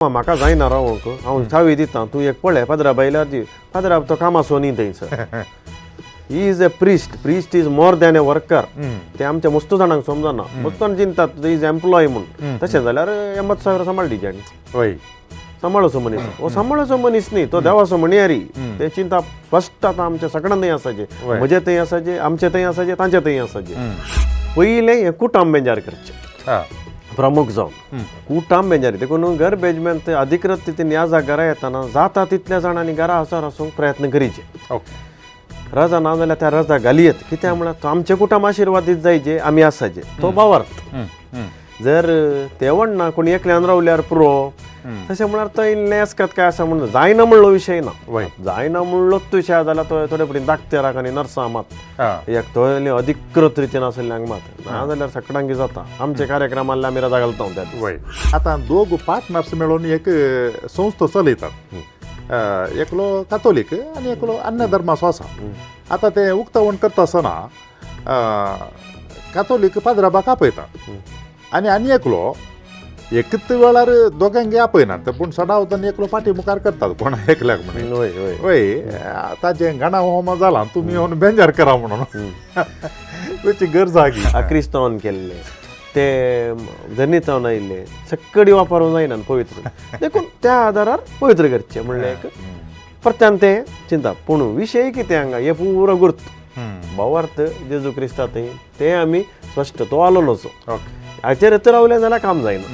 म्हाका जायना रावंक, हांव चावी दिता, तूं एक पळय पाद्रा बायल्यार दी. पाद्रा तो कामाचो न्ही थंयसर. He is a priest. Priest is more than a worker. ते आमच्या मस्त जाणांक समजना. मस्त जाण चिंतात is employee म्हूण. तशें जाल्यार 80,000 सांबाळ्ळी आनी सांबाळचो मनीस हो, सांबाळचो मनीस न्ही तो, देवाचो म्हणयारी. ते चिंता स्पश्ट आतां आमच्या सगळ्यां थंय आसाचे, म्हजे थंय आसाचे, आमचे थंय आसाचे, तांचे थंय आसाचे. पयलें हें कुटाम बेंजार करचें प्रमुख जावन कुटाम बेंजारी. देखून घर बेजमेंत अधिकृत तितून ह्या घरा येतना जाता तितल्या जाणांनी घरा आसार वचूंक प्रयत्न करीचे. रजा ना जाल्यार त्या रजा घालयेत. कित्याक म्हळ्यार तो आमचे कुटाम आशिर्वाद दीत जायचे, आमी आसाचे तो भावार्थ. जर तेवण ना, कोणी एकल्यान रावल्यार पुरो तशें म्हळ्यार तो इल्लें असकत काय आसा म्हणून जायना म्हणलो विशय ना. जायना म्हणलोच विशय जाल्यार तो थोडे फावटी दाक्तेराक आनी नर्सां मात एक तो अधिकृत रितीन आसल्ल्यांक मात, ना जाल्यार सगळ्यांक जाता. आमचे कार्यक्रम आहले, आमी रजा घालता त्या दीस. आतां दोग पार्टनर्स मेळून एक संस्था चलयतात, एकलो कातोलीक आनी एकलो अन्य धर्माचो आसा. आतां ते उक्तावण करता आसतना कातोलीक पाद्राबाक आपयता आनी आनी एकलो एकच वेळार दोगांक आपयनात, पूण सदावतान एकलो फाटी मुखार करतात कोणा एकल्याक म्हणून. वय वय वय, ताजें गाणा होमा जालां, तुमी येवन बेंजार करा म्हणून तेची गरज आगी. क्रिस्तांवान केल्ले ते जनीतावन आयिल्ले सक्कडी वापरूंक जायना पवित्र. देखून त्या आदारार पवित्र करचें म्हणलें एक परत्यान तें चिंता. पूण विशय कितें हांगा हे पुरो गुर्त भावार्थ जेजू क्रिस्ता थंय ते आमी स्पश्ट तो आलोलोचो हाचेर रावलें जाल्यार काम जायना,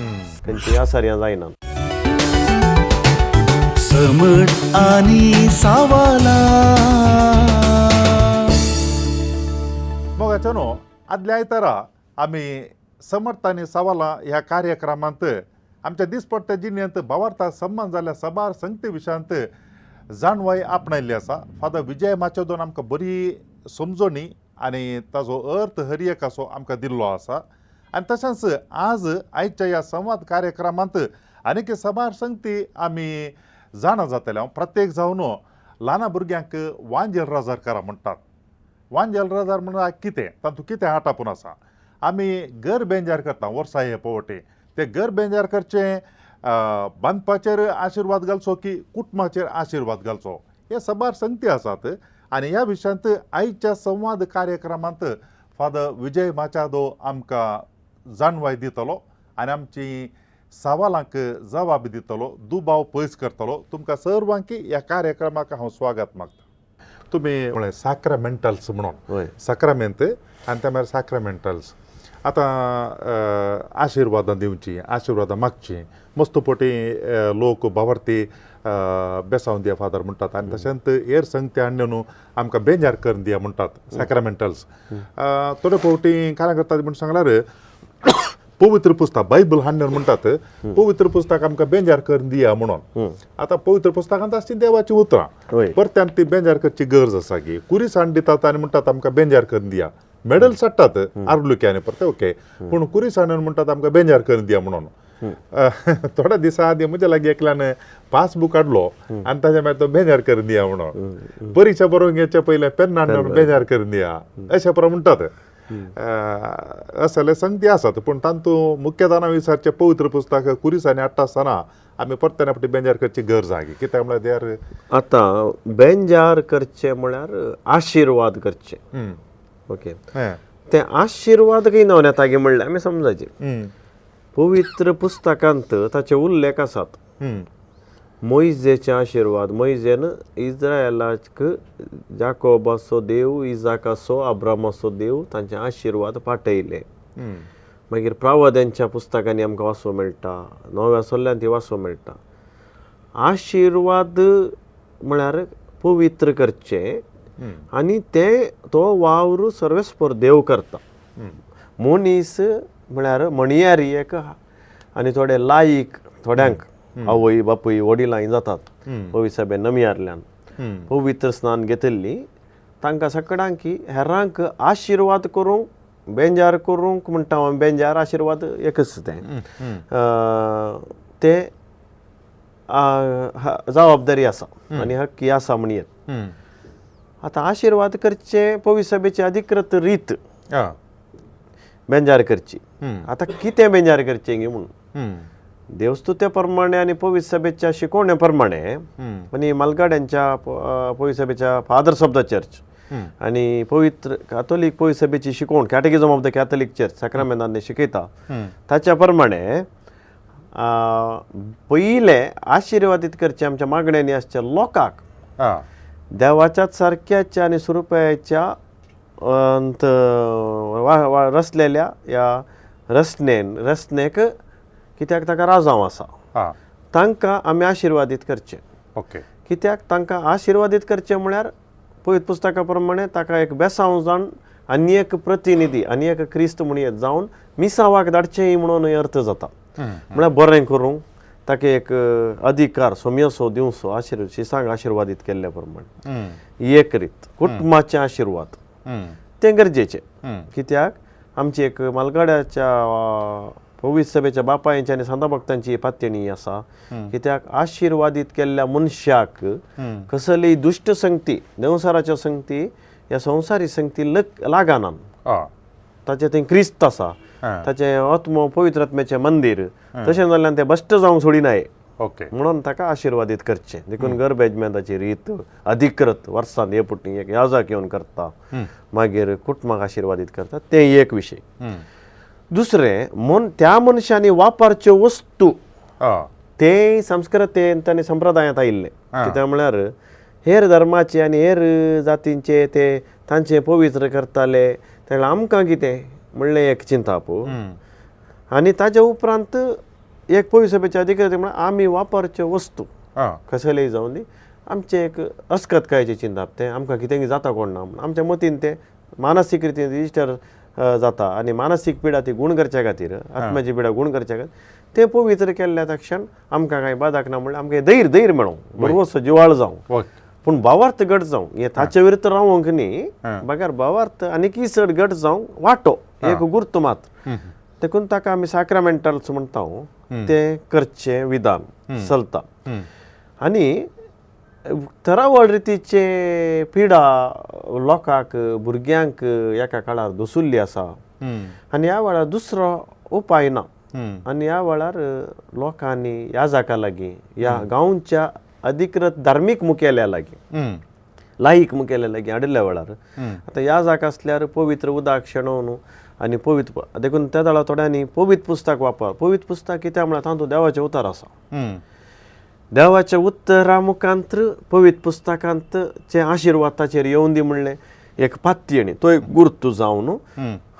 खंयची आसार्यां जायना. समट आनी सावाला. मोगाच्या न्हू, आदल्या आयतारा आमी समर्थ आनी सवालां ह्या कार्यक्रमांत आमच्या दिसपट्ट्या जिणेंत भावार्थाक सम्मान जाल्ल्या सबार संगती विशयांत जाणवाय आपणायल्ली आसा. फादर विजय माचेदोन आमकां बरी समजणी आनी ताजो अर्थ हर एक असो आमकां दिल्लो आसा. आनी तशेंच आज आयच्या ह्या संवाद कार्यक्रमांत आनीक सबार संगती आमी जाणा जातले. हांव प्रत्येक जावन ल्हान भुरग्यांक वांजेल राजार करा म्हणटात. वांजेल राजार म्हणल्यार कितें, तातूंत कितें आटापून आसा? आमी घर बेंजार करता वर्सा हे पवटी, ते घर बेंजार करचें बांदपाचेर आशिर्वाद घालचो की कुटुंबाचेर आशिर्वाद घालचो, हे सबार संगती आसात. आनी ह्या विशयांत आयच्या संवाद कार्यक्रमांत फादर विजय माचादो आमकां जाणवाय दितलो आनी आमची सवालांक जबाब दितलो, दुबाव पयस करतलो. तुमकां सर्वांकी ह्या कार्यक्रमाक हांव स्वागत मागता. तुमी म्हळें साक्रामेंटल्स म्हणून, साक्रामेंत आनी त्या मागीर साक्रामेंटल्स. आतां आशिर्वादां दिवची, आशिर्वादां मागची, मस्त पोटी लोक भावार्थी बेसावन दिया फादर म्हणटात आनी तशेंच हेर संगती हाडले न्हू आमकां बेंजार करून दिया म्हणटात साक्रामेंटल्स. थोडे फावटी काय करतात म्हण सांगल्यार पवित्र पुस्तक बायबल हाडले म्हणटात, पवित्र पुस्तक आमकां बेंजार करून दिया म्हणून. आतां पवित्र पुस्तकांत आसची देवाची उतरां, परत्यान ती बेंजार करची गरज आसा की? कुरीस हाडून दितात आनी म्हणटात आमकां बेंजार करून दिया, मेडल चडटात आर्लुक्यानी परते ओके, पूण कुरीस हाडून म्हणटात आमकां बेंजार करून दिया म्हणून. थोड्या दिसां आदीं म्हज्या लागीं एकल्यान पासबूक हाडलो आनी ताच्या मागीर तो बेजार करून दिया म्हणून, परिक्षा बरोवंक घेवच्या पयलें पेन हाडून बेजार करून दिया अशें परत म्हणटात. असले संगती आसात, पूण तातूंत मुख्यताना विचारचें पवित्र पुस्तक कुरिसांनी हाडटा आसतना आमी परत्यान फावटी बेजार करची गरज आहा कित्याक म्हळ्यार आतां बेंजार करचें म्हळ्यार आशिर्वाद करचे. ओके, ते आशिर्वाद खंय नावन येता गे म्हणल्यार आमी समजायचें पवित्र पुस्तकांत ताचे उल्लेख आसात. मोयजेचे आशिर्वाद, मोयजेन इज्रायलाक जाकोबाचो देव, इजाकाचो, अब्रामाचो देव तांचे आशिर्वाद पाठयले. मागीर प्रावद्यांच्या पुस्तकांनी आमकां वाचूंक मेळटा, नव्या सल्ल्यान ती वाचूंक मेळटा. आशिर्वाद म्हळ्यार पवित्र करचें आनी ते तो वावर सर्वेस्पर देव करता. मनीस म्हळ्यार म्हणयारी एक आनी थोडे लायक, थोड्यांक आवय बापूय वडिलां जातात पवित्र सभे नमियारल्यान पवित्र स्नान घेतिल्ली, तांकां सगळ्यांक हेरांक आशिर्वाद करूंक बेंजार करूंक म्हणटा हांव, बेंजार आशिर्वाद एकच तें ते जबाबदारी आसा आनी हक्की आसा म्हणयेत. आतां आशिर्वाद करचे पवित्र सभेची अधिकृत रीत बेंजार करची. आतां कितें बेंजार करचें गे म्हणून देवस्तुत्या प्रमाणे आनी पवित्र सभेच्या शिकवण्या प्रमाणे आनी मालगाड्यांच्या पवित्र सभेच्या फादर्स ऑफ the church आनी पवित्र कातोलीक पवित्र सभेची शिकवण catechism of the Catholic church साक्रामेंतांनी शिकयता ताच्या प्रमाणे पयलें आशिर्वादीत करचें आमच्या मागण्यांनी आसच्या लोकांक देवाच्याच सारक्याच्या आनी स्वरुपाच्या रचलेल्या ह्या रचनेन रचनेक कित्याक ताका राजांव आसा तांकां आमी आशिर्वादीत करचें. ओके, कित्याक तांकां आशिर्वादीत करचें म्हळ्यार पवित्र पुस्तका प्रमाणे ताका एक बेसांव जावन आनी एक प्रतिनिधी आनी एक क्रिस्त म्हण येत जावन मिसावाक धाडचें म्हणून अर्थ जाता. म्हळ्यार बरें करूंक ताका एक अधिकार सोमयसो दिवचो आशिर्वाद शिसांक आशिर्वादीत केल्ल्या प्रमाणे एक रीत कुटुंबाचें आशिर्वाद तें गरजेचें. कित्याक आमची एक मालगाड्याच्या पवित्र सभेच्या बापायंची आनी सांता भक्तांची पात्यणी आसा. कित्याक आशिर्वादीत केल्ल्या मनशाक कसलीय दुश्ट संगती देंवसाराच्यो संगती ह्या संवसारी संगती लागना. ताचें थंय क्रिस्त आसा, ताचें आत्मो पवित्र आत्म्याचें मंदीर, तशें जाल्ल्यान तें भश्ट जावंक सोडिनाय. ओके, म्हणून ताका आशिर्वादीत करचें. देखून गर्भेजमेंताची रीत अधिकृत वर्सान हे पुटी एक याजाक येवन करता, मागीर कुटुंबाक आशिर्वादीत करता, तें एक विशय. दुसरें मन त्या मनशांनी वापरच्यो वस्तू ते संस्कृतेंत आनी संप्रदायांत आयिल्ले. कित्याक म्हळ्यार हेर धर्माचे आनी हेर जातींचे ते तांचे पवित्र करताले, तेन्ना आमकां कितें म्हणलें एक चिंताप. आनी ताजे उपरांत एक पवित्र सभेचे अधिकृत म्हळ्यार आमी वापरच्यो वस्तू कसलेय जावन दी आमचें एक अस्कतकायेचें चिंताप, तें आमकां कितें जाता कोण ना म्हूण आमच्या मतीन तें मानसीक रितीन रिजिस्टर जाता आनी मानसीक पिडा ती गूण करच्या खातीर, आत्म्याची पिडा गूण करच्या खातीर तें पवित्र केल्ल्या तक्षण आमकां कांय बादाक ना म्हणल्यार आमकां धैर्य धैर्य मेळों, बरोसो जिवाळ जावं, पूण भावार्थ घट जावं हें ताचे विरुद्ध रावंक न्ही, बगर भावार्थ आनीकय चड घट जावंक वांटो एक गुर्त मात्र. देखून ताका आमी साक्रामेंटल्स म्हणटा, तें करचें विधान चलता. आनी थरावळ रितीचे पिडा लोकांक भुरग्यांक एका काळार दसुल्ली आसा आनी ह्या वेळार दुसरो उपाय ना. आनी ह्या वेळार लोकांनी ह्या जाका लागीं ह्या गांवच्या अधिकृत धार्मीक मुखेल्या लागीं लायक मुखेल्या लागीं हाडिल्ल्या वेळार आतां ह्या जाका आसल्यार पवित्र उदक शेणोवन आनी पवित्र, देखून त्या वेळार थोड्यांनी पवित्र पुस्तक वापर. पवित्र पुस्तक कित्याक म्हळ्यार तातूंत देवाचें उतर आसा. देवाच्या उत्तरा मुखांत पवित्र पुस्तकांत चे आशिर्वाद ताचेर येवन दी म्हणलें एक पात्यणी तो एक गुर्तू जावन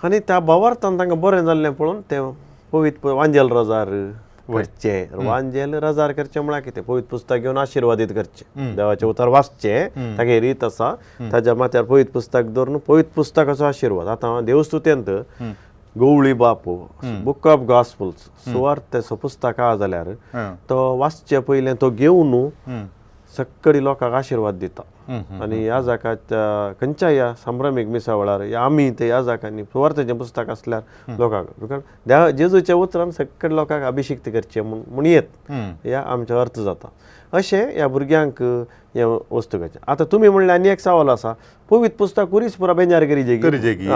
आनी त्या भावार्थान तांकां बरें जाल्लें पळोवन तें पवित्र वांजेल रजार करचें. वांजेल रजार करचें म्हळ्यार कितें, पवित्र पुस्तक घेवन आशिर्वादीत करचें, देवाचें उतर वाचचें, ताका रीत आसा, ताच्या माथ्यार पवित्र पुस्तक दवरून पवित्र पुस्तकाचो आशिर्वाद. आतां देवस्तुतेंत गवळी बापू बुक ऑफ गॉस्पल्स सुवार्तेचो पुस्तक आहा जाल्यार तो वाचचे पयलें तो घेवन सक्कडी लोकांक आशिर्वाद दिता. आनी ह्या जाकाच्या खंयच्या ह्या संभ्रमीक मिसा वेळार आमी ते ह्या जाकांनी सुवार्तेचें पुस्तक आसल्यार लोकांक because देवा जेजूच्या उतरान सक्कडी लोकांक अभिशिक्त करचें म्हूण येत ह्या आमचो अर्थ जाता. अशें ह्या भुरग्यांक हें वस्तू करचें. आतां तुमी म्हणलें आनी एक सवाल आसा, पवित्र पुस्तक कुरीस पुरा बेंजार करीजेगी.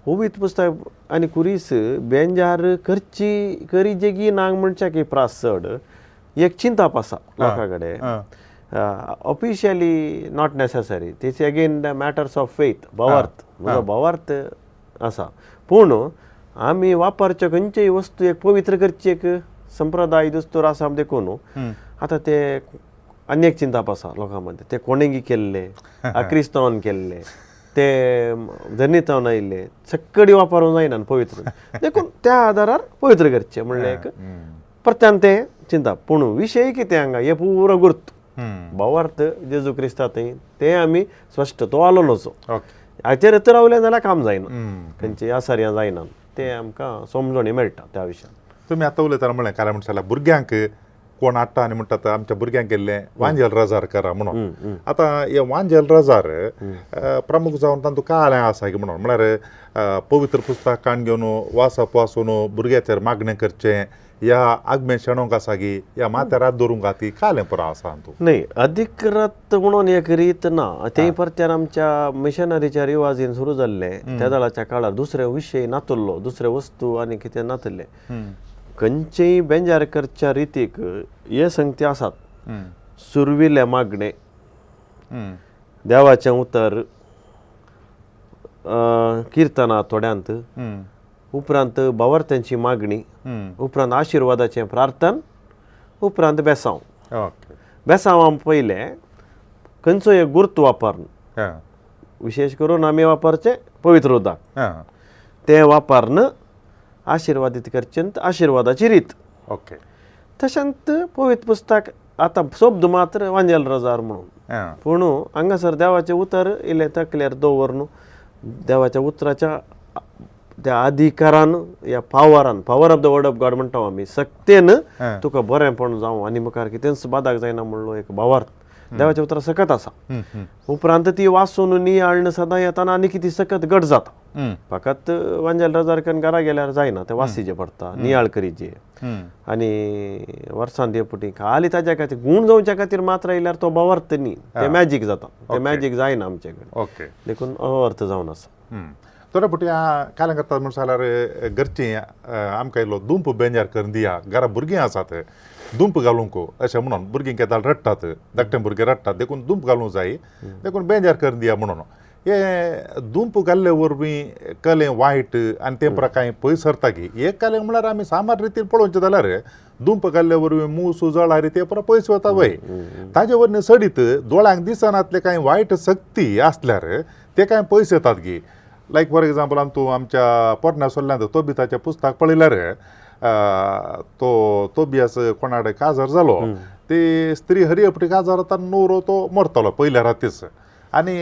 पवित्र पुस्तक आनी कुरीस बेंजार करची करीजेगी ना म्हणच्या की प्रास चड एक चिंताप आसा लोकां कडेन. Officially not necessary, this again the matters of faith, भावार्थ, म्हजो भावार्थ आसा. पूण आमी वापरच्यो खंयचीय वस्तू एक पवित्र करची एक संप्रदाय दस्तूर आसा देखून आतां ते आनी एक चिंताप आसा लोकां मदीं, ते कोणेगी केल्ले, क्रिस्तांवान केल्ले, ते धर्नीतावन आयिल्ले, सक्कडी वापरूंक जायना पवित्र, देखून त्या आदारार पवित्र करचें म्हणलें एक परत्यान तें चिंताप. पूण विशय कितें हांगा हे पुरो गुर्त भावार्थ जेजू क्रिस्ता थंय तें आमी स्पश्ट तो आलो नचो हाचेर तर रावलें जाल्यार काम जायना, खंयचे आसार्यां जायना, तें आमकां समजणी मेळटा त्या विशयान. तुमी आतां उलयतना म्हणलें कारण म्हणटा भुरग्यांक कोण हाडटा आनी म्हणटात आमच्या भुरग्यांक गेल्लें वांजेल रजार करा म्हणून. आतां हे वांजेल रजार प्रमुख जावन तांतूं काळें आसा की म्हणून म्हळ्यार पवित्र पुस्तक काण घेवन वाचप वाचून भुरग्याचेर मागणें करचें या आगमें शेणोंक आसा की या माथ्यार हात दवरूंक ती कालें पुरो आसा तातूंत. न्ही अधिकृत म्हणून एक रीत ना, तें परत्यान आमच्या मिशनरीच्या रिवाजीन सुरू जाल्लें त्या दळाच्या काळार. दुसरे विशय नातुल्लो, दुसरे वस्तू आनी कितें नातुल्लें. खंयचेय बेंजार करच्या रितीक हे संगती आसात. सुरविले मागणे, देवाचें उतर, किर्तना थोड्यांत, उपरांत भावार्थ्यांची मागणी, उपरांत आशिर्वादाचें प्रार्थन, उपरांत बेसांव. बेसांव पयलें खंयचो एक गुर्त वापरून, विशेश करून आमी वापरचें पवित्र उदक, तें वापरून आशिर्वादीत करचें, आशिर्वादाची रीत. ओके. तशेंच पवित्र पुस्तक आतां शब्द मात्र वांजेल रजार म्हणून, पूण हांगासर देवाचें उतर इल्लें तकल्यार दवरून देवाच्या उतराच्या त्या अधिकारान या पावरान, power of the word of God म्हणटा आमी, सक्तेन तुका बरेंपण जावं आनी मुखार कितेंच बादाक जायना म्हणलो एक भावार्थ देवाच्या उतरा सकत आसा. उपरांत ती वाचून नियाळण सदां येताना आनी कितें सकत घट जाता. फकत वांजेल रजार करून घरा गेल्यार जायना, तें वासीचें पडटा, नियाळ करीचे आनी वर्सान ते पुटी खाली ताज्या खातीर गूण जावच्या खातीर मात्र आयल्यार तो भावार्थ न्ही, तें मॅजीक जाता, तें मॅजीक जायना आमचे कडेन. ओके. देखून हो अर्थ जावन आसा. थोडे फावटी काल्यां करतात म्हण जाल्यार घरचीं आमकां इल्लो दुंप बेंजार करून दिया, घरा भुरगीं आसात दुंप घालूंक अशें म्हणून, भुरगीं केदाळ रडटात, धाकटे भुरगे रडटात देखून दुंप घालूंक जाय, देखून बेंजार करून दिया म्हणून. हे दुंप घाल्ले वरवीं कलें वायट आनी तें प्रकार पयस सरता की एक कालें म्हळ्यार आमी सामान्य रितीन पळोवचें जाल्यार दुंप घाल्ले वरवीं मूस जळारी ते पुरो पयस वता वय, ताजे वरवीं सडीत दोळ्यांक दिसनातले कांय वायट शक्ती आसल्यार ते कांय पयस येतात की. लायक फॉर एग्जाम्पल आम तूं आमच्या पोरण्या सोल्ल्यांत तोबिताचें पुस्तक पळयल्यार तो तोबियास कोणाडे काजार जालो, ती स्त्री हरियपटी काजार जाता, न्हवरो तो मरतलो पयल्या रातीच, आनी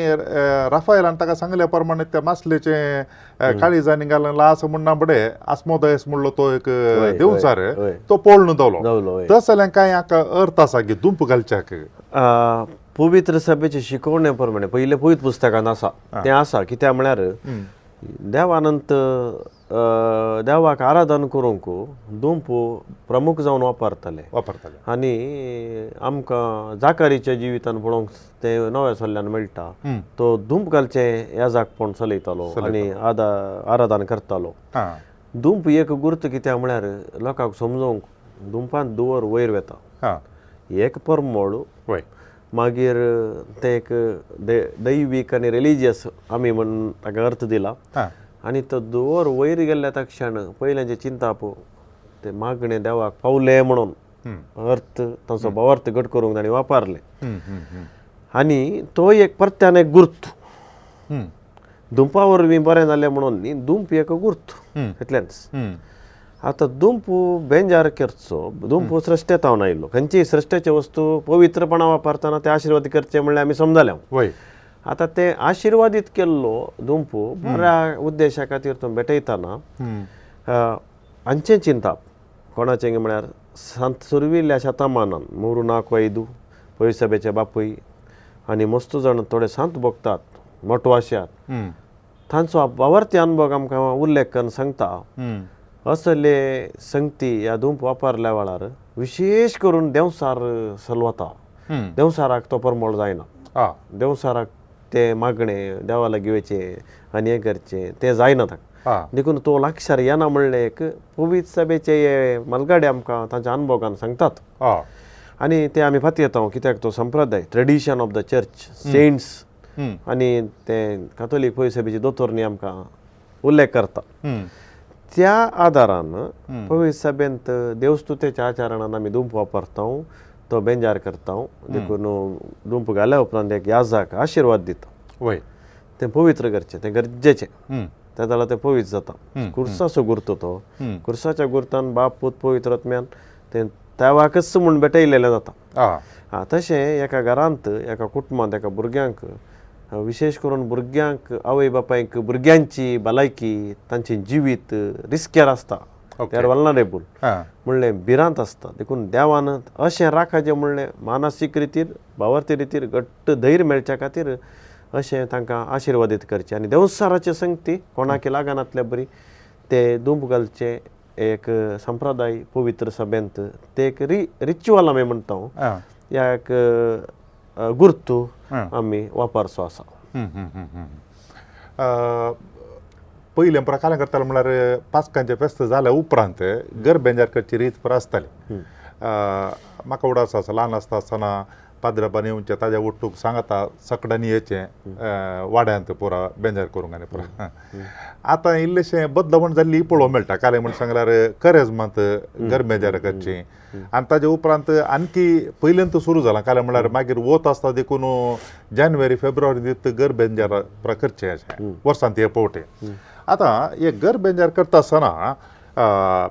राफायलान ताका सांगल्या प्रमाणे त्या मासलेचें काळीजांनी घालून असो म्हणना फुडें आस्मोदयस म्हणलो तो एक देवचार तो पळून धांवलो. तस जाल्यार कांय हाका अर्थ आसा की दुंप घालच्याक? पवित्र सभेचे शिकवणे प्रमाणे पयलें पवित्र पुस्तकांत आसा तें आसा. कित्याक म्हळ्यार देवानंत देवाक आराधन करूंक दुंप प्रमुख जावन वापरताले वापरताले आनी आमकां जाकारीच्या जिवितान पळोवंक तें नव्या सल्ल्यान मेळटा. तो दुंप घालचें याजाकपण चलयतालो आनी आराधन करतालो. दुंप एक गुर्त कित्याक म्हळ्यार लोकांक समजोवंक दुंपान दुवर वयर वता, एक परमळ, मागीर तें एक दैवीक आनी रिलिजियस आमी म्हण ताका अर्थ दिला. आनी तो दुवर वयर गेल्ल्या त्या क्षण पयल्याचें चिंताप ते मागणें देवाक पावलें म्हणून अर्थ तांचो भावार्थ घट करूंक तांणी वापरलें. आनी तो एक परत्यान एक गुर्त, दुंपा वरवीं बरें जालें म्हणून न्ही, दुंप एक गुर्त इतलेंच. आतां दुंप बेंजार करचो, दुंप सृश्टेंत आयलो, खंयचीय सृश्टेचे वस्तू पवित्रपणा वापरतना ते आशिर्वाद करचे म्हणल्यार आमी समजाले. आतां ते आशिर्वादीत केल्लो दुंप बऱ्या उद्देशा खातीर तो भेटयतना हांचें चिंताप कोणाचें म्हळ्यार संत सुरविल्ल्या शतमानान मोरू नाक वैदू पयसभेचे बापूय आनी मस्त जाण थोडे सांत भोगतात मोटवाश्यात, तांचो भावार्थी अनुभव आमकां उल्लेख करून सांगता. असले संगती ह्या दुंप वापरल्या वेळार विशेश करून देंवसार सलवता, देंवसाराक तो परमळ जायना, देंवसाराक ते मागणें देवा लागीं वयचें आनी हें करचें तें जायना ताका, देखून तो लागसार येना म्हणलें एक पवित्र सभेचे हे मलगाडे आमकां तांच्या अनुभवान सांगतात. आनी ते आमी फातयेता कित्याक तो संप्रदाय tradition of the church saints आनी ते कातोलीक पवित्र सभेची दोतोरनी आमकां उल्लेख करता. त्या आदारान पवित्र सभेंत देवस्तुतेच्या आचरणान आमी दुंप वापरता, तो बेंजार करता, देखून दुंप घाल्या उपरांत एक याजाक आशिर्वाद दिता, तें पवित्र करचें, तें गरजेचें, त्या जाल्यार तें पवित्र जाता. कुर्साचो गुर्त तो, कुर्साच्या गुर्तान बाप पूत पवित्र आत्म्यान तें देवाकच म्हूण भेटयलेलें जाता. आं, तशें एका घरांत एका कुटुंबांत एका भुरग्यांक, विशेश करून भुरग्यांक आवय बापायक भुरग्यांची भलायकी तांचें जिवीत रिस्क्यार आसता, ते आर वल्नरेबल म्हणलें भिरांत आसता. देखून देवान अशें राखाचें म्हणलें मानसीक रितीर भावार्थी रितीर घट्ट धैर्य मेळच्या खातीर अशें तांकां आशिर्वादीत करचें आनी देवसाराचे संगती कोणाक लागनातल्या बरी ते दुंप घालचे एक संप्रदाय पवित्र सभेंत ते एक रिच्युअल आमी म्हणटा, ह्या एक गुर्तू आमी वापरचो आसा. पयलें प्रकार करताले म्हणल्यार पास्कांचें फेस्त जाल्या उपरांत घर बेंजार करची रीत पुरा आसताली. म्हाका उडास आसा ल्हान आसता आसतना पाद्रबान येवचें ताज्या उठूंक सांगता सकडांनी येचें वाड्यांत पुरा बेंजार करूंक आनी पुरा. आतां इल्लेशें बदलवण जाल्ली पळोवंक मेळटा. कालें म्हण सांगल्यार करेजमांत घर बेंजार करची आनी ताजे उपरांत आणखी पयल्यांत सुरू जालां. कालें म्हणल्यार मागीर वत आसता देखून जानेवारी फेब्रुवारी घर बेंजार पुरा करचें अशें वर्सांत हे पवटे. आतां हे घर बेंजार करता आसतना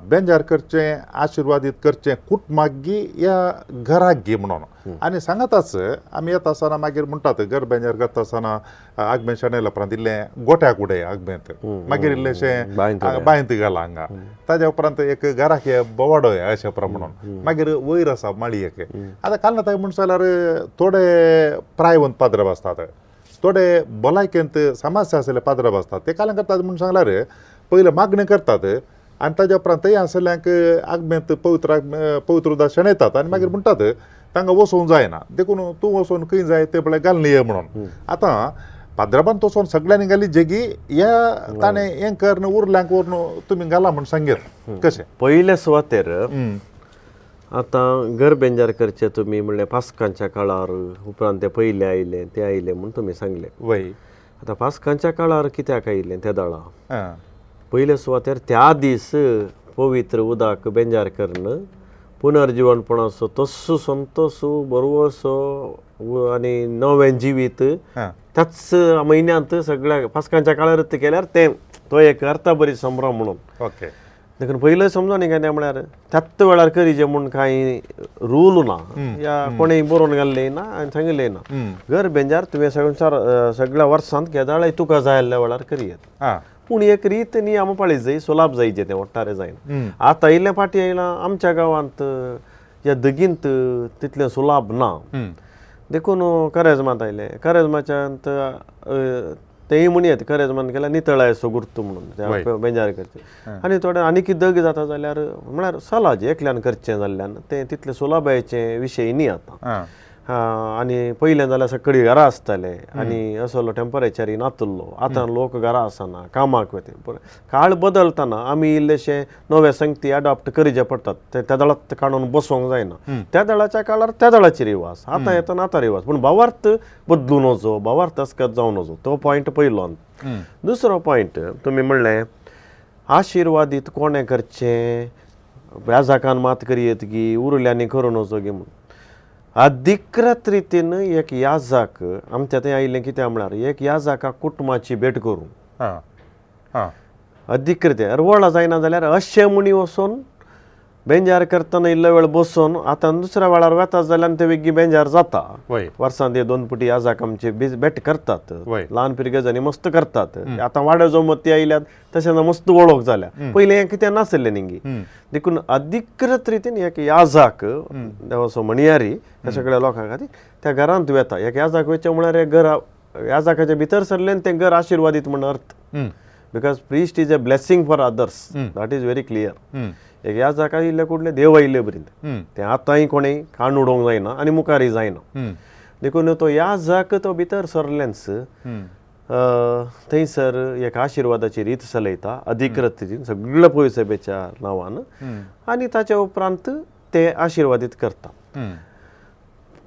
बेंजार करचें आशिर्वादीत करचें कुटुंबाक गी या घराक गी म्हणून आनी सांगताच आमी येता आसतना मागीर म्हणटात घर बेंजार करता आसतना आगबेन शेणयल्या उपरांत इल्लें गोट्याक उडय आगबेंत, मागीर इल्लेशें बांयंत घाला हांगा, ताज्या उपरांत एक घराक बोवाडो अशें म्हणून मागीर वयर आसा माळी एक. आतां कालना म्हण जाल्यार थोडे प्रायवंत पाद्रब आसतात, थोडे भलायकेंत समस्या आशिल्ले पाद्रब आसतात. ते काल्यां करतात म्हूण सांगल्यार पयलें मागणें करतात आनी ताज्या उपरांत थंय आशिल्ल्यांक आगमेंत पवित्र पवित्र उदक शेणयतात आनी मागीर म्हणटात तांकां वचोंक जायना देखून तूं वचोन खंय जाय ते पळय घालून ये म्हणून. आतां पाद्रबान वचोन सगळ्यांनी घाली जेगी ह्या ताणें हें करून उरल्यांक व्हरून तुमी घाला म्हूण सांगेत कशें पयल्या सुवातेर. आतां घर बेंजार करचें तुमी म्हणलें पास्कांच्या काळार उपरांत ते पयले आयले ते आयले म्हूण तुमी सांगलें. वय आतां पास्कांच्या काळार कित्याक आयिल्लें ते दळा पयले सुवातेर त्या दीस पवित्र उदक बेंजार करून पुनर्जिवनपणाचो तस्सो संतोसो बरोसो आनी नवें जिवीत त्याच म्हयन्यांत सगळ्या पास्कांच्या काळार केल्यार तें तो एक अर्थाबरी संभ्रम म्हणून. ओके देखून पयलें समजून न्ही कितें म्हळ्यार त्याच वेळार करीजे म्हूण कांय रूल ना या कोणें बरोवन घाल्लें ना आनी सांगिल्लें ना. घर बेंजार तुवें सगळ्या वर्सांत केदाळाय तुका जाय आसल्या वेळार करयेत, पूण एक रीत नियम पाळी जाय सुलाभ जायचे तें ओट्टारे जायना. आतां इल्लें फाटीं आयलां आमच्या गांवांत ह्या दगींत तितलें सुलाभ ना देखून करेजमांत आयलें. करेजमाच्यांत तेंय म्हणयेत करेजमान केल्यार नितळायचो गुर्तू म्हणून बेंजार करचें आनी थोडे आनीक दग जाता जाल्यार म्हळ्यार सलाज एकल्यान करचें जाल्ल्यान तें तितलें सुलाभायेचे विशय न्ही आतां. आनी पयलें जाल्यार सकाळीं घरा आसताले आनी असलो टेम्परेचरय नातुल्लो. आतां लोक घरा आसना कामाक वता, काळ बदलतना आमी इल्लेशे नवे संगती अडॉप्ट करचे पडटात. ते त्या दळात काडून बसोंक जायना. त्या दळाच्या काळार त्या दळाची रिवाज आतां येतना आतां रिवाज, पूण भावार्थ बदलून वचो भावार्थ अस्कत जावन वचो तो पॉयंट पयलो. दुसरो पॉयंट तुमी म्हणलें आशिर्वादीत कोणें करचें व्याजाकान मात करयेत गी उरल्यांनी करून वचो गी म्हणून. अधिकृत रितीन एक याजाक आमच्या थंय आयिल्लें कित्याक म्हळ्यार एक याजाका कुटुंबाची भेट करूं अधिकृत अरवळा जायना जाल्यार अशें म्हणी वचून बेंजार करतना इल्लो वेळ बसून आतां दुसऱ्या वेळार वता जाल्यार ते वेगळी बेंजार जाता. वर्सांत दोन पुटी याजाक आमचे भेट करतात, ल्हान पिरगेजांनी मस्त करतात. आतां वाड्यो जमती आयल्यात तशें मस्त वळख जाल्या, पयलीं हें कितें नासलें न्ही. देखून अधिकृत रितीन एक याजाक देवाचो म्हणयारी ह्या सगळ्या लोकां खातीर त्या घरांत वेता. एक याजाक वयचें म्हळ्यार एक घर याजाकाच्या भितर सरलें तें घर आशिर्वादीत म्हण अर्थ. Because priest is a blessing for others, that is very clear. एक याजाक आयिल्ले कुडले देव आयिल्ले बरीन तें आतांय कोणें काण उडोवंक जायना आनी मुखारय जायना. देखून तो याजाक तो भितर सरलेंच थंयसर एक आशिर्वादाची रीत चलयता अधिकृत रितीन सगळ्या पयसभेच्या नांवान आनी ताच्या उपरांत ते आशिर्वादीत करता.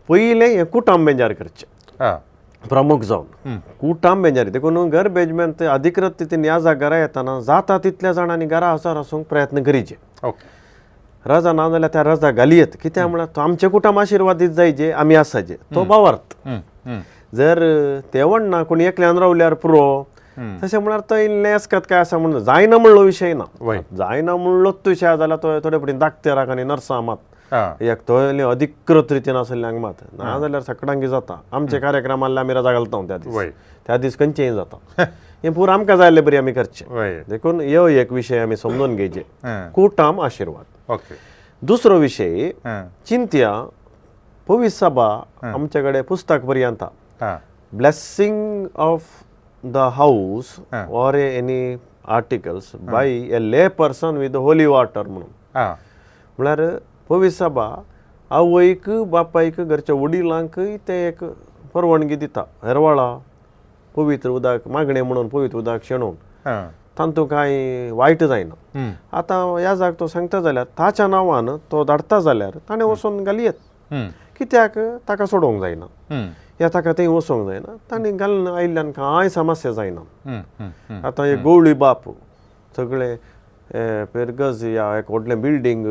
पयलें हें कुटाम बेंजार करचें प्रमुख जावन कुटाम बेंजारी. देखून घर बेजमेंत अधिकृत रितीन याजाक घरा येतना जाता तितल्या जाणांनी घरा हजर आसूंक प्रयत्न करीचे. रजा ना जाल्यार त्या रजा घालयेत कित्याक म्हळ्यार तो आमचें कुटाम आशिर्वादीत जायचे आमी आसाचे तो भावार्थ. जर तेवण ना कोणी एकल्यान रावल्यार पुरो तशें म्हळ्यार तो इल्लें अस्कत काय आसा म्हणून जायना म्हणलो विशय ना. जायना म्हणलोच विशय जाल्यार तो थोडे फावटी डाक्टराक आनी नर्सां मात एक तो अधिकृत रितीन आसल्ल्यांक मात ना जाल्यार सकडांकी जाता. आमचे कार्यक्रम आहले आमी रजा घालता त्या दीस, त्या दीस खंयचेय जाता. हें पुरो आमकां जाय आसलें बरी आमी करचें. देखून ह्यो एक विशय आमी समजून घेवचे कुटाम आशिर्वाद. दुसरो विशय चिंत्या पवित्र सभा आमचे कडेन पुस्तक पर्यंत blessing of the house or any articles by a lay person with holy water म्हणून. म्हळ्यार पवित्र सभा आवयक बापायक घरच्या वडिलांकय ते एक परवानगी दिता हेरवाळा पवित्र उदक मागणें म्हणून पवित्र उदक शेणोवन तांतूं कांय वायट जायना. आतां ह्या जाग तो सांगता जाल्यार ताच्या नांवान तो धाडटा जाल्यार ताणें वचोन घालयेत, कित्याक ताका सोडोवंक जायना या ताका थंय वचोंक जायना, ताणें घालून आयिल्ल्यान कांय समस्या जायना. आतां एक गवळी बाप सगळे पेरगज या एक व्हडलें बिल्डींग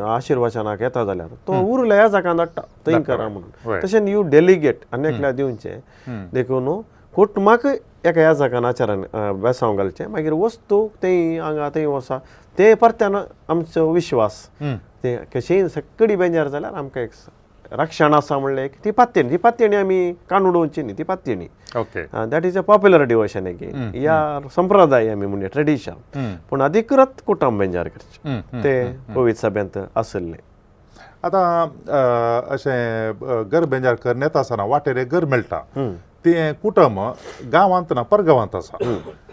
आशिर्वचनाक येता जाल्यार तो उरल्या ह्या जागान धाडटा थंय करा म्हणून. तशें you delegate आनी एकल्या दिवचें देखून कुटुंबाक एका ह्या जागान आचारान बेसांव घालचें, मागीर वस्तू थंय हांगा थंय वसा ते परत्यान आमचो विश्वास ते कशेंय सगळी बेजार जाल्यार आमकां एक रक्षण आसा म्हणलें ती पात्येणी, ती पात्येणी आमी कान उडोवची न्ही, ती पात्येणी. Okay, that is a popular devotion again या संप्रदाय आमी म्हणजे ट्रेडिशन, पूण अधिकृत कुटुंब बेजार करचें ते पवित्र सभेंत आशिल्लें. आतां अशें घर बेजार करून येता आसतना वाटेर एक घर मेळटा, तें कुटुंब गांवांत ना परगांवांत आसा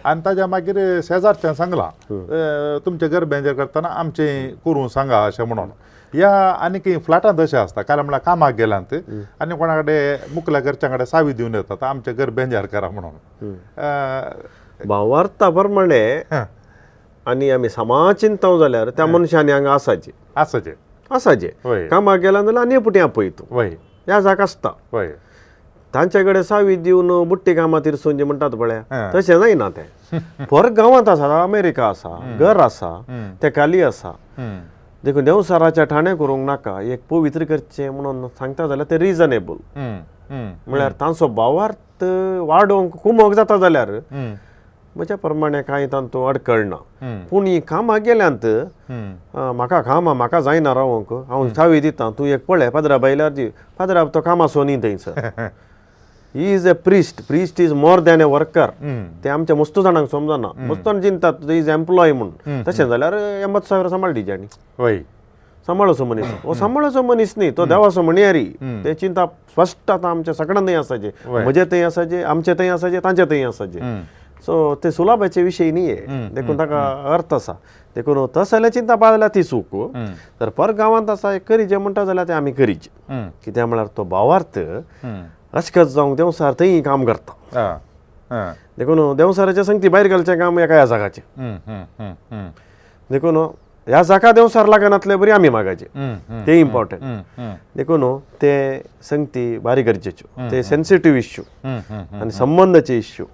आनी ताज्या मागीर शेजारच्यान सांगलां तुमचें घर बेजार करतना आमचें करूं सांगा अशें म्हणून. या आनी खंय फ्लॅटांत अशें आसता, कारण म्हळ्यार कामाक गेल्यात आनी कोणा कडेन मुकल्या घरच्यां कडेन सावी दिवन येतात आमचें घर बेजार करा म्हणून. भावार्था प्रमाणे आनी आमी समाचिंतव जाल्यार त्या मनशांनी हांगा आसाचे आसाचे आसाचे कामाक गेला जाल्यार आनी पुटी आपय तूं ह्या जाग आसता तांचे कडेन सावी दिवन बुट्टी कामां तिरसून जे म्हणटात पळय तशें जायना तें. फरक गांवांत आसा, अमेरिका आसा, घर आसा, ते खाली आसा, देखून देवसाराच्या ठाणे करूंक नाका, एक पवित्र करचें म्हणून सांगता जाल्यार तें रिजनेबल म्हळ्यार तांचो भावार्थ वाडोवंक कुमोक जाता जाल्यार म्हज्या प्रमाणे कांय तांतूं अडकळ ना. पूण ही कामां गेल्यांत म्हाका कामां म्हाका जायना रावंक, हांव चावी दिता तूं एक पळय पाद्रा बायल्यार दी, पाद्रा तो कामाचो न्ही थंयसर. He is a priest, priest is more than a worker. ते आमच्या मस्तू जाणांक समजना, मस्तू चिंतात is employee म्हूण, तशें जाल्यार 80,000 सांबाळ दिजी आनी सांबाळचो मनीस, हो सांबाळचो मनीस न्ही, तो देवाचो म्हणयारी. ते चिंता स्पश्ट आतां आमच्या सगळ्यां थंय आसाचे, म्हजे थंय आसाचे, आमचे थंय आसाचे, तांचे थंय आसाचे. सो ते सुलाभाचे विशय न्ही देखून ताका अर्थ आसा. देखून तस जाल्यार चिंता पाळल्यार ती चूक, तर पर गांवांत आसा करीचे म्हणटा जाल्यार ते आमी करीचे, कित्याक म्हळ्यार तो भावार्थ अशकत जावंक देंवसार थंय काम करता, देखून देंवसाराच्या संगती भायर घालचें काम एका ह्या जागाचें, देखून ह्या जाका देंवसार लागनातले बरी आमी मागाचे ते इम्पॉर्टंट. देखून ते संगती भारी गरजेच्यो, ते सेन्सिटीव इश्यू आनी संबंदाचे इश्यू,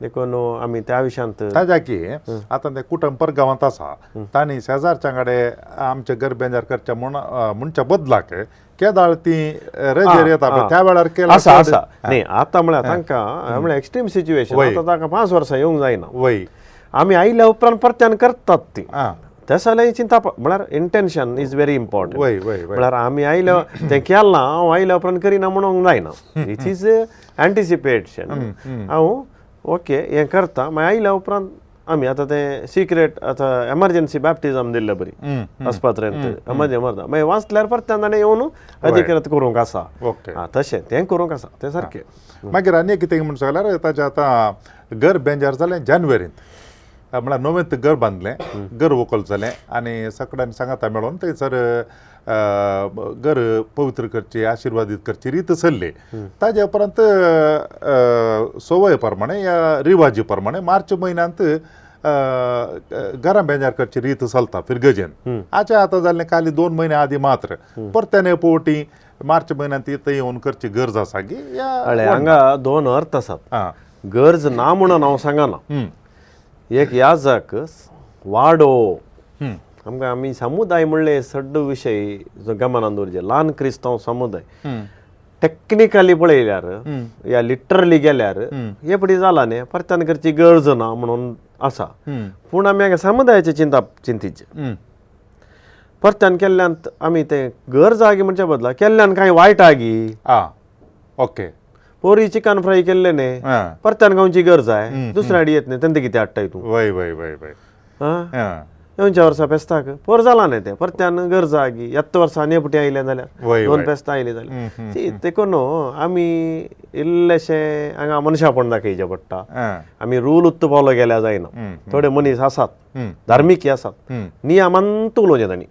देखून आमी त्या विशयांत ताज्या की आतां ते कुटुंब परगांवांत आसा तांणी शेजारच्या कडेन आमचें घर बेजार करचें म्हूण म्हणच्या बदलाक केदाळ ती रजेर येता त्या वेळार केला आसा आसा न्ही. आतां म्हळ्यार तांकां म्हळ्यार एक्स्ट्रीम सिच्युएशन, आतां तांकां 5 वर्सां येवंक जायना, वय आमी आयल्या उपरांत परत्यान करतात ती, तशें जाल्यार चिंता म्हळ्यार इंटेन्शन is very important. म्हळ्यार आमी आयल्या तें केलां हांव आयल्या उपरांत करिना म्हणूंक जायना, it is anticipation. हांव ओके हें करता, मागीर आयल्या उपरांत आमी आतां तें सिक्रेट आतां एमर्जन्सी बॅप्टिजम दिल्ले बरी आस्पत्रेंत एमर्जन्सी मरता, मागीर वाचल्यार परत्यान ताणें येवन अधिकृत करूंक आसा, तशें तें करूंक आसा तें सारकें. मागीर आनी कितें म्हणून सांगल्यार ताजें आतां घर बेजार जालें जानेवारींत, म्हळ्यार नवेंत घर बांदलें, घर व्हंकल जालें आनी सगळ्यांनी सांगाता मेळोन थंयसर घर पवित्र करची आशिर्वादीत करची रीत चल्ली. ताजे उपरांत संवय प्रमाणे या रिवाजी प्रमाणे मार्च म्हयन्यांत घरां बेजार करची रीत चलता फिरगजेन. आचे आतां जालें खाली 2 म्हयने आदी मात्र परत्यान पोवटी मार्च म्हयन्यांत थंय येवन करची गरज आसा की. हांगा 2 अर्थ आसात, गरज ना म्हणून हांव सांगना, एक याजक वाडो आमकां आमी समुदाय म्हणले सड्ड विशय जो गमनान दवरचे, ल्हान क्रिस्तांव समुदाय टॅक्निकली पळयल्यार या लिटरली गेल्यार हे पडी जाला न्ही परत्यान करची गरज ना म्हणून आसा, पूण आमी हांगा समुदायाची चिंता चिंतीचे परत्यान केल्ल्यान आमी तें गरज आगी म्हणच्या बदला केल्ल्यान कांय वायट आगी. ओके, पोरी चिकन फ्राय केल्ले न्ही परत्यान खावची गरज आहे, दुसऱ्या आडी येत न्ही तेंचे कितें हाडटाय तूं. वय वय वय वय येवच्या वर्सा पेस्ताक पोर जाला न्ही तें परत्यान गरज आगी, येत्त वर्सा आनी पुटी आयलें जाल्यार 2 पेस्तां आयलीं जाल्यार ती देखून आमी इल्लेशें हांगा मनशापण दाखयचें पडटा, आमी रूल उत्त पावलो गेल्यार जायना. थोडे मनीस आसात धार्मीक आसात नियमांत उलोवचें तांणी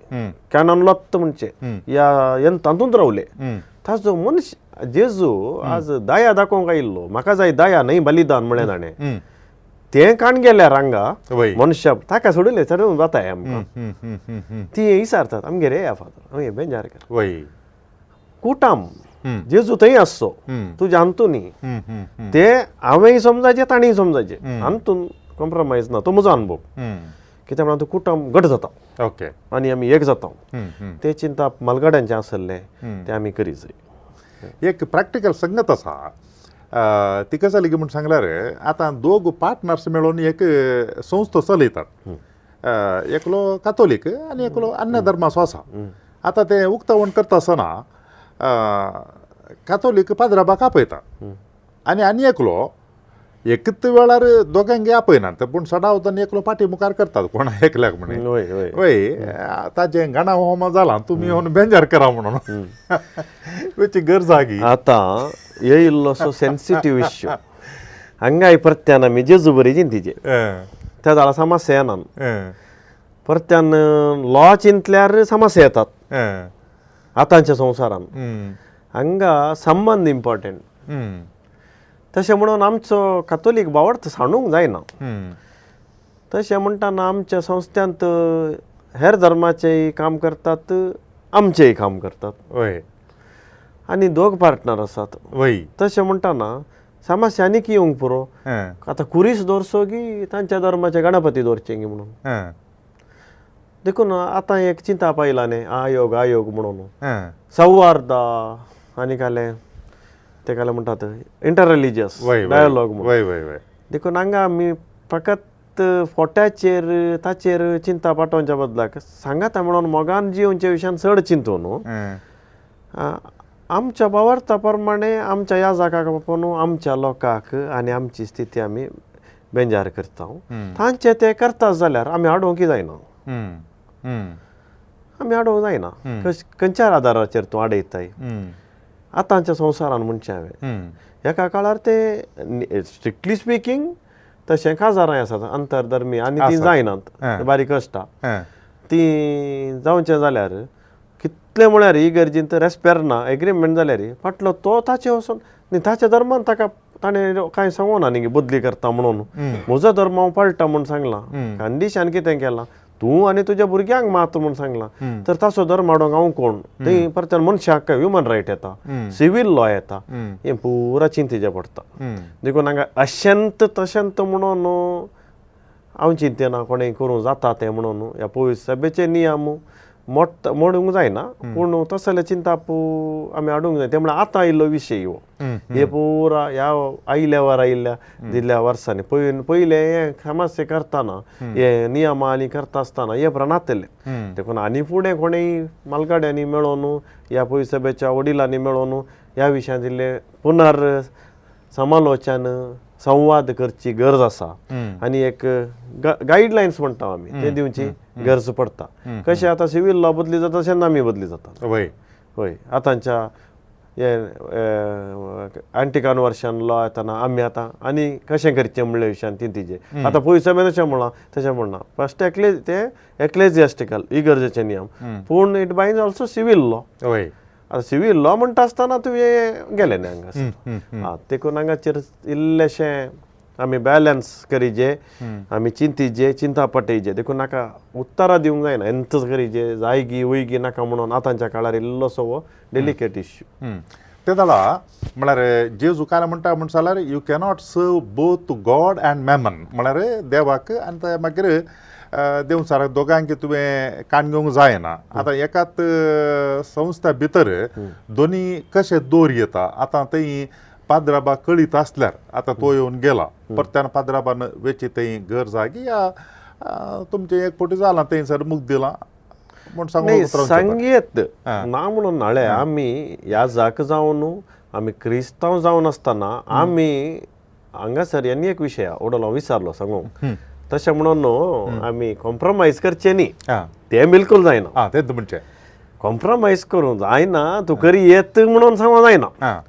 कॅनॉन लॉत म्हणचें या तातूंत रावले, ताजो मनीस जेजू आज दया दाखोवंक आयिल्लो, म्हाका जाय दया न्हय बलिदान म्हणलें ताणें, तें काण गेल्यार हांगा मनशा ताका सोडले चडून जाताय आमकां ती विचारतात आमगेर येया फादर आमगे बेंजार कर कुटाम जेजू थंय आसचो तुज्या अंतूनी ते हांवेंय समजायचें तांणीय समजायचें अंतून कॉम्प्रोमायज ना. तो म्हजो अनुभव कित्याक म्हणून कुटुंब घट जाता ओके आनी आमी एक जाता. ते चिंतप मालगाड्यांचें आसलें तें आमी करी जाय. एक प्रॅक्टिकल संगत आसा ती कशें जाली म्हूण सांगल्यार आतां दोग पार्टनर्स मेळून एक संस्था चलयतात, एकलो कातोलीक आनी एकलो अन्य धर्माचो आसा. आतां तें उक्तावण करता आसतना कातोलीक पाद्राबाक आपयता आनी आनी एकलो एकच वेळार दोगांक आपयनात पूण सदावतान एकलो पाटी मुखार करतात कोणा एकल्याक म्हण वय ताजें गाणा होमा जालां तुमी येवन बेंजार करा म्हणून वेची गरज आगी. आतां येयल्लोसो सेन्सिटीव इश्यू हांगाय परत्यान आमी जेजू बरी चिंतीचे त्या जाल्यार समस्या येना, परत्यान लॉ चिंतल्यार समस्या येतात आतांच्या संवसारान. हांगा संबंद इम्पॉर्टंट. तशें म्हणून आमचो कातोलीक बावडत सांडूंक जायना. तशें म्हणटाना आमच्या संस्थ्यांत हेर धर्माचेय काम करतात आमचेय काम करतात आनी दोग पार्टनर आसात. तशें म्हणटाना समस्या आनीक येवंक पुरो. आतां कुरीस दवरचो की तांच्या धर्माचे गणपती दवरचे गी म्हणून देखून आतां एक चिंताप आयला न्ही आयोग आयोग म्हणून सौहार्द आनी कालें ते कालें म्हणटात इंटर रिलिजियस डायलॉग म्हणून. देखून हांगा आमी फकत फोट्याचेर ताचेर चिंता पाठोवच्या बदलाक सांगाता म्हणून मोगान जिवच्या विशयान चड चिंतू न्हू. आमच्या बावर्ता प्रमाणे आमच्या ह्या जागाक बापा आमच्या लोकांक आनी आमची स्थिती आमी बेंजार करता. तांचे ते करता जाल्यार आमी आडोवंक जायना, आमी आडोवंक जायना. खंयच्या आदाराचेर तूं आडयताय आतांच्या संवसारान म्हणचें हांवें एका काळार ते स्ट्रिक्टली स्पिकींग तशें काजारांय आसात अंतरधर्मी आनी ती जायनात बारीक आसता ती जावचें जाल्यार कितलें म्हळ्यार ही गरजेन रेस्पेर ना एग्रीमेंट जाल्यार फाटलो तो ताचे वचून न्ही ताच्या धर्मान ताका ताणें कांय सांगूना न्ही बदली करता म्हणून म्हजो धर्म हांव पाळटा म्हूण सांगलां, कंडिशन कितें केलां तूं आनी तुज्या भुरग्यांक मात म्हूण सांगलां तर ताचो धर्म हाडूंक हांव कोण? थंय परत्यान मनशाक ह्युमन रायट येता, सिवील लॉ येता, हें पुरा चिंतेचें पडटा. देखून हांगा अशंत तशंत म्हणून हांव चिंतेना कोणें करूं जाता तें म्हणून ह्या पवित्र सभेचे नियम मोडूंक जायना पूण तसलें चिंताप आमी हाडूंक जाय. ते म्हळ्यार आतां आयिल्लो विशय हो हे पुरा ह्या आयल्या वर आयिल्ल्या दिल्ल्या वर्सांनी पयलें हें समस्या करतना हे नियम आनी करता आसतना हे प्रणातलें. देखून आनी फुडें कोणेय मालगाड्यांनी मेळोन ह्या पवित्र सभेच्या वडिलांनी मेळोन ह्या विशयांत इल्लें पुनर समालोचन संवाद करची गरज आसा आनी एक गायडलायन्स म्हणटा आमी ते दिवची गरज पडटा. कशें आतां सिवील लॉ बदली जाता तशें आमी बदली जाता. वय वय आतांच्या हे एंटी कन्वर्शन लॉ येतना आमी आतां आनी कशें करचें म्हणल्या विशयान ती तिजे आतां पयसो बी तशें म्हणलां तशें म्हणना फस्ट एकले ते एक्लेजियास्टिकल इगर्जेचे नियम पूण it binds also civil law. वय आतां सिवील लॉ म्हणटा आसतना तुवें गेलें न्ही हांगा आं देखून हांगाचेर इल्लेशें आमी बॅलन्स करीजे, आमी चिंतीजे चिंता पटयजे. देखून नाका उत्तरां दिवंक जायना एंतच करीजे जायगी वयगी नाका म्हणून आतांच्या काळार इल्लोसो हो डेलिकेट इश्यू. ते जाला म्हळ्यार जेजू काय म्हणटा म्हण जाल्यार you cannot serve both God and mammon म्हळ्यार देवाक आनी ते मागीर देवचाराक दोगांक तुवें काण घेवंक जायना. आतां एकाच संस्था भितर दोनी कशें दोर येता आतां थंय पाद्राबा कळीत आसल्यार आतां तो येवन गेला परत्यान पाद्राबान वेची थंय घर जागी या तुमचें एक फावटी जालां थंयसर मुक्त दिलां म्हूण सांगूंक सांगयेत ना म्हणून नाळे आमी ह्या जाक जावन आमी क्रिस्तांव जावन आसतना आमी हांगासर आनी एक विशय उडलो विचारलो सांगूंक तशें म्हणून न्हू आमी कॉम्प्रोमायज करचें न्ही तें बिलकूल जायना. तें म्हणचें कॉम्प्रोमायज करूंक जायना तूं करी येत म्हणून सांगूंक जायना.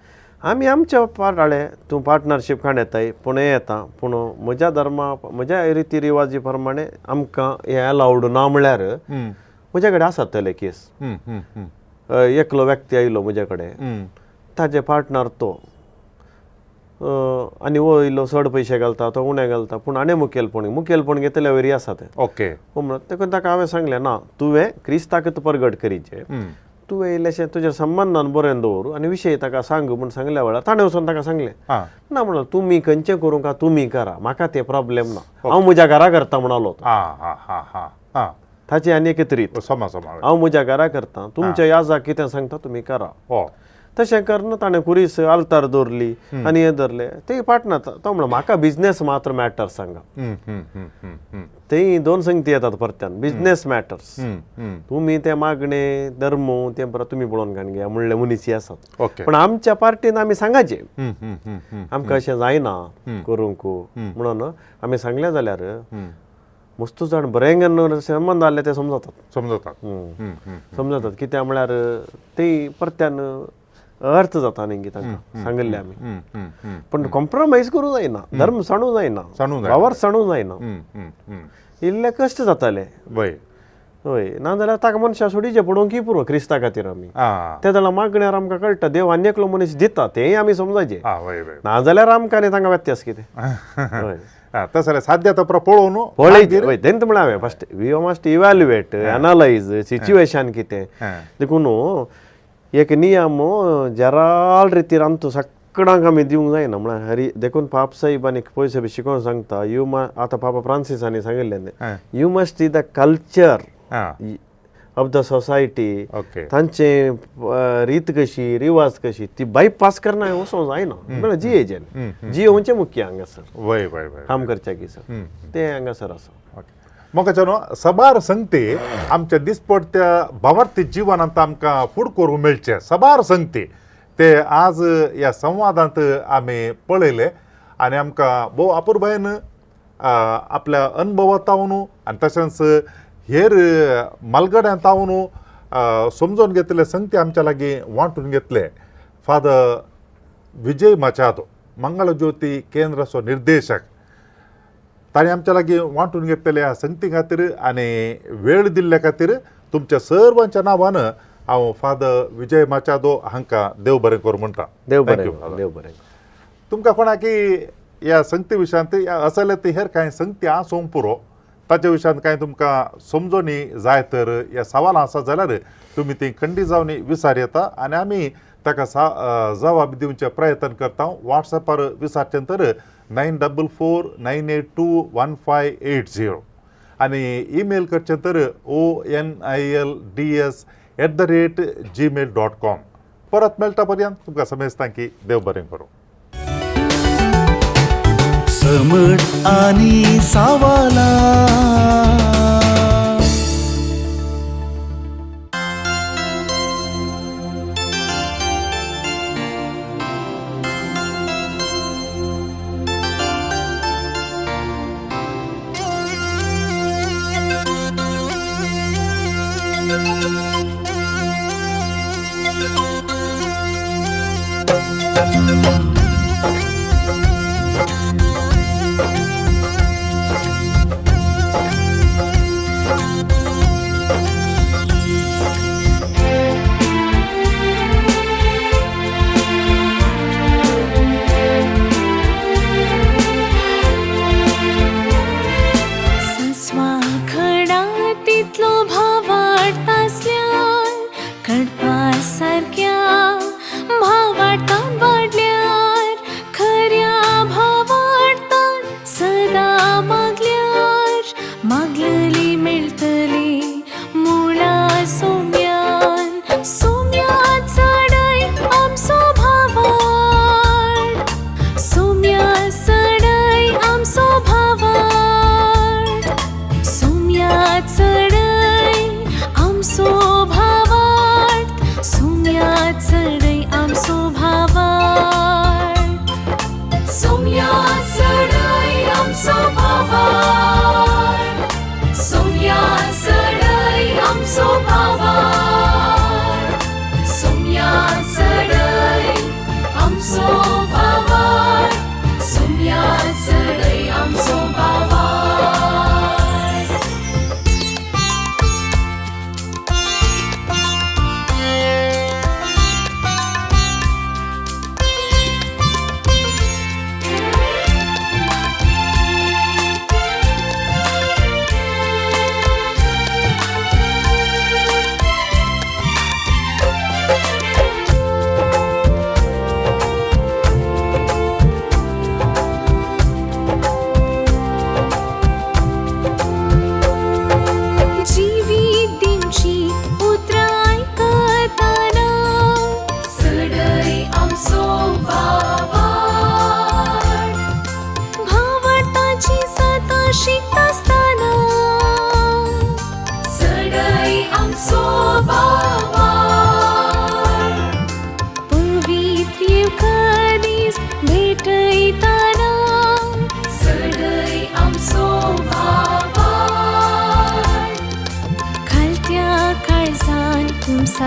आमी आमच्या पाटाळे तूं पार्टनरशीप काण येताय पूण हें येता पूण म्हज्या धर्मा म्हज्या रिती रिवाजी प्रमाणे आमकां हें अलावड ना म्हळ्यार म्हज्या कडेन आसात तले केस. एकलो व्यक्ती आयलो म्हज्या कडेन ताजे पार्टनर तो आनी हो इल्लो चड पयशे घालता तो उणे घालता पूण आनी मुखेलपण मुखेलपण घेतल्या वरी आसा तें. ओके. म्हणून देखून ताका हांवें सांगलें ना तुवें क्रिस्ताक परगट करीचें, तुवें इल्लेशें तुज्या संबंदान बरें दवर आनी विशय ताका सांग म्हूण सांगल्या वेळार ताणें वचून ताका सांगलें ना म्हणून तुमी खंयचें करूंक तुमी करा म्हाका तें प्रॉब्लेम ना, हांव म्हज्या घरा करता म्हणालो. ताची आनी एक रीत हांव म्हज्या घरा करता तुमच्या याजाक कितें सांगता तुमी करा. तशें करून ताणें कुरीस आल्तार दवरली आनी हें धरलें ते पाटना तो म्हणलो म्हाका बिजनेस मात्र मॅटर सांगा. तेय दोन संगती येतात परत्यान बिजनेस मॅटर्स, तुमी ते मागणे धर्म ते बरें तुमी पळोवन काण घेया म्हणले मनीस आसात. पूण आमच्या पार्टीन आमी सांगाचे आमकां अशें जायना करूंक म्हणून आमी सांगलें जाल्यार मस्तू जाण बरें संबंद आसले ते समजतात समजतात समजतात कित्याक म्हळ्यार ते परत्यान अर्थ जाता न्ही तांकां सांगिल्लें आमी. पूण कॉम्प्रोमायज करूं जायना, धर्म सांडूं जायना, भावार सांडूं जायना, इल्ले कश्ट जाताले हय नाजाल्यार ताका मनशां सोडीचें पडोवंक पुरो क्रिस्ता खातीर आमी ते जाल्यार मागण्यार आमकां कळटा देव आनी एकलो मनीस दिता तेंय आमी समजायचें, नाजाल्यार आमकां आनी तांकां व्यत्यास कितें. हय तशें जाल्यार साद्या तो पळोवन पळयचें हय तेंच म्हळ्यार हांवें first we must evaluate analyse situation कितें. देखून एक नियम जराल रितीर आमचो सगळ्यांक आमी दिवंक जायना म्हळ्यार हरी देखून पाप साहेब आनी पयशे बी शिकोवन सांगता you आतां पापा फ्रांसिसांनी सांगिल्लें you must see the culture of the society, तांचे रीत कशी रिवाज कशी ती बायपास करना वचोंक जायना म्हळ्यार जियेचें जियोवचें मुख्य हांगासर काम करच्या की सर तें हांगासर आसा. म्हाका न्हू सबार संगती आमच्या दिसपडत्या भावार्थी जिवनांत आमकां फूड करूंक मेळचें सबार संगती ते आज ह्या संवादांत आमी पळयले आनी आमकां भोव अपुरबायेन आपल्या अनुभवांत आनी तशेंच हेर मालगड्यांत तावन समजून घेतले संगती आमच्या लागीं वांटून घेतले. फादर विजय माचादो मंगळज्योती केंद्राचो निर्देशक ताणें आमच्या लागीं वांटून घेतलेले ह्या संगती खातीर आनी वेळ दिल्ल्या खातीर तुमच्या सर्वांच्या नांवान हांव फादर विजय माचादो हांकां देव बरें करूं म्हणटा. देव बरें देव बरें. तुमकां कोणाकी ह्या संगती विशयांत असले ते हेर कांय संगती आसूंक पुरो ताच्या विशयांत कांय तुमकां समजोणी जाय तर ह्या सवालां आसा जाल्यार तुमी ती खंडीत जावन विचार येता आनी आमी ताका जवाब दिवचे प्रयत्न करता. वॉट्सॅपार विचारचें तर 944 982 1580 आनी ईमेल करचें तर onilds@gmail.com. परत मेळटा पर्यंत तुमकां समेस्तां की देव बरें करूं. समट आनी सावाला.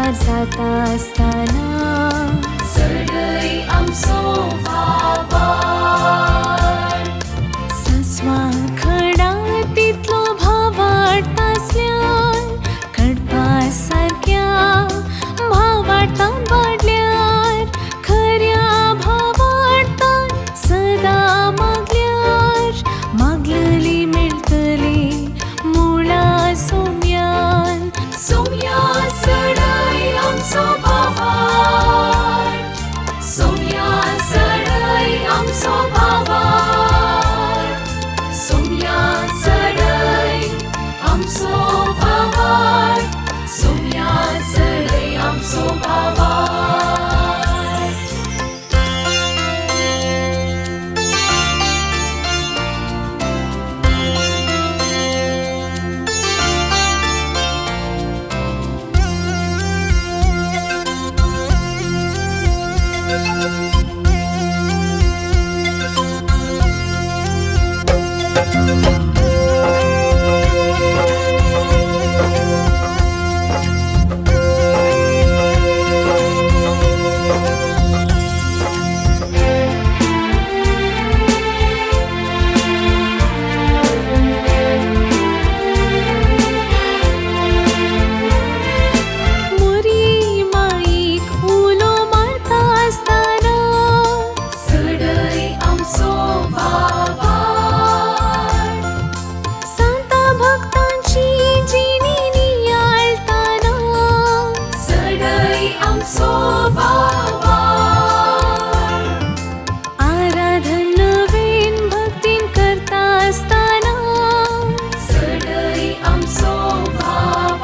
कांतार जाता आसतना चडय आमचो भावार्थ. सस्वा खडा तितलो भावार्थ आसल्यार कडपा सारक्या भावार्थान वाडल्यार खऱ्या भावार्थान सदां मागल्यार मागलली मेळटली मुळा सोम्यान. सोम्या चडय आमचो भावार्थ. सोम्या चडय आमचो भावार्थ. सोम्या चडय आमचो भावार्थ. सोम्या चडय आमचो भावार्थ. मोरी माईक उलो मारता आसतना चडय आमचो भावार्थ. सांता भक्तांची जिणी नियाळताना चडय आमचो भावार्थ. आराधन नवीन भक्तीन करता आसतना चडय आमचो भावार्थ.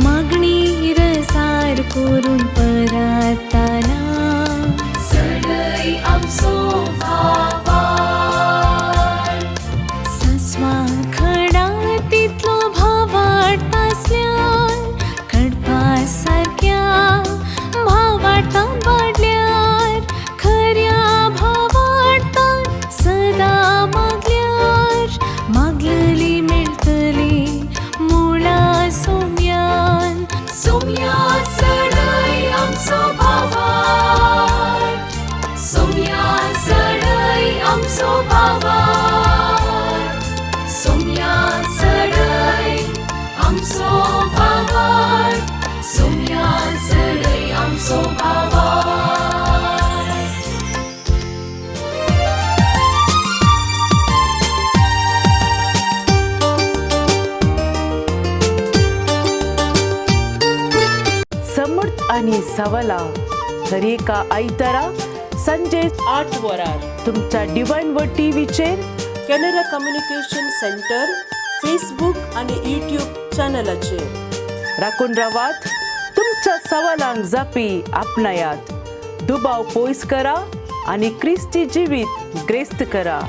मागणी रसार करून परताना चडय आमचो भावार्थ. सस्वा खडा तितलो भावार्थ आसल्यार कडपा सारक्या भावार्थान वाडल्यार खऱ्या भावार्थान सदां मागल्यार मागलली मेळटली मुळा सोम्यान. सोम्या चडय आमचो भावार्थ. सोम्या चडय आमचो भावार्थ. सोम्या चडय आमचो भावार्थ. सोम्या चडय आमचो भावार्थ. समर्थ आणि सवला दरेका आयतारा संजे 8 वरार तुमच्या डिवायन व टीव्हीचेर कॅनरा कम्युनिकेशन सेंटर फेसबूक आणि यूट्यूब चॅनलाचेर. राखून रावात, तुमच्या सवालांक जापी आपणायात, दुबाव पयस करा आनी क्रिस्ती जिवीत ग्रेस्त करा.